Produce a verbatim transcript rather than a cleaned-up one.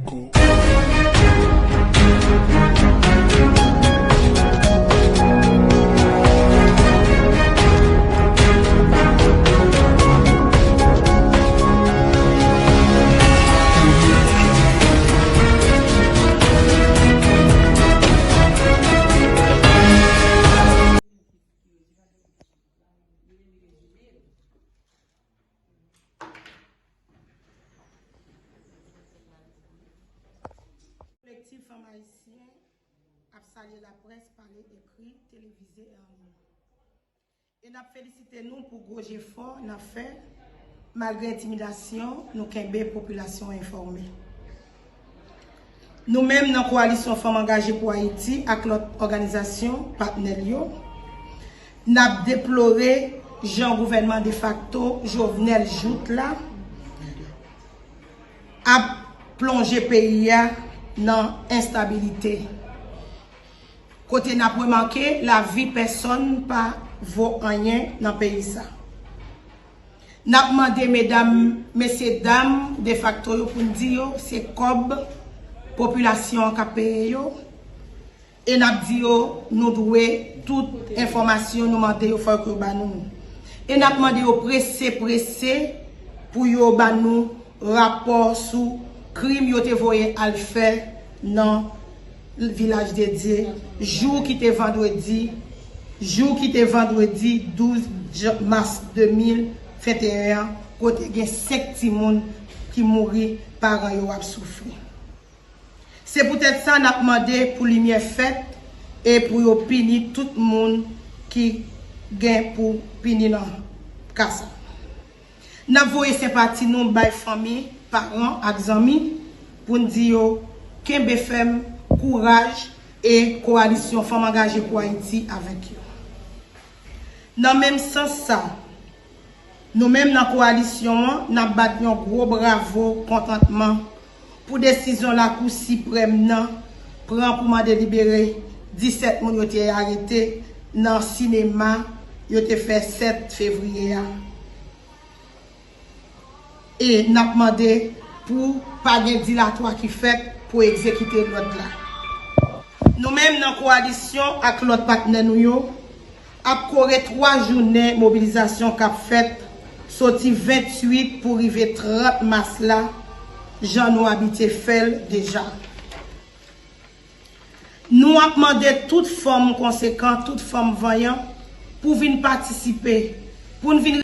Go. Kolektif Fanm Ayisyen ap salye laprès, pale, ekri, televize e an liy. E n ap felisite nou pou gwo jefò n ap fè. Malgre entimidasyon, nou kenbe popilasyon enfòme. Nou menm nan Kowalisyon Fanm Angaje pou Ayiti ak lòt òganizasyon patnè l yo, n ap deplore jan gouvènman defakto Jovenel Jouthe la ap plonje peyi a nan enstabilite, kote n ap remake lavi pèsonn pa vo anyen nan peyi sa. N ap mande medam, mesye dam defakto yo pou n di yo se kòb popilasyon an k ap peye yo. E n ap di yo, nou dwe tout enfòmasyon nou mande yo, fòk yo ba nou. E n ap mande yo prese, prese pou yo ba nou rapò sou krim yo te voye al fè nan Vilaj de Dye, jou ki te vandredi, jou ki te vandredi douz jan-, mas de mil venteyen an, kote gen senk timoun ki mouri, paran yo ap soufri. Se poutèt sa n ap mande pou limyè fèt e pou yo pini tout moun ki gen pou pini nan ka sa. N ap voye senpati nou bay fanmi, paran ak zanmi pou n di yo kenbe fèm, kouraj, e Kowalisyon Fanm Angaje pou Ayiti avèk yo. Nan menm sans sa, nou menm nan kowalisyon an, n ap bat yon gwo bravo kontantman pou desizyon Lakou Siprèm nan pran pou mande libere disèt moun yo te arete nan sinema yo te fè sèt fevriye a. E n ap mande pou pa gen dilatwa ki fèt pou egzekite lòd la. Nou menm nan kowalisyon ak lòt patnè nou yo, ap kore twa jounen mobilizasyon k ap fèt soti venntuit pou rive trant mas la, jan nou abitye fè l deja. Nou ap mande tout fanm konsekan, tout fanm vanyan pou vin patisipe, pou n vin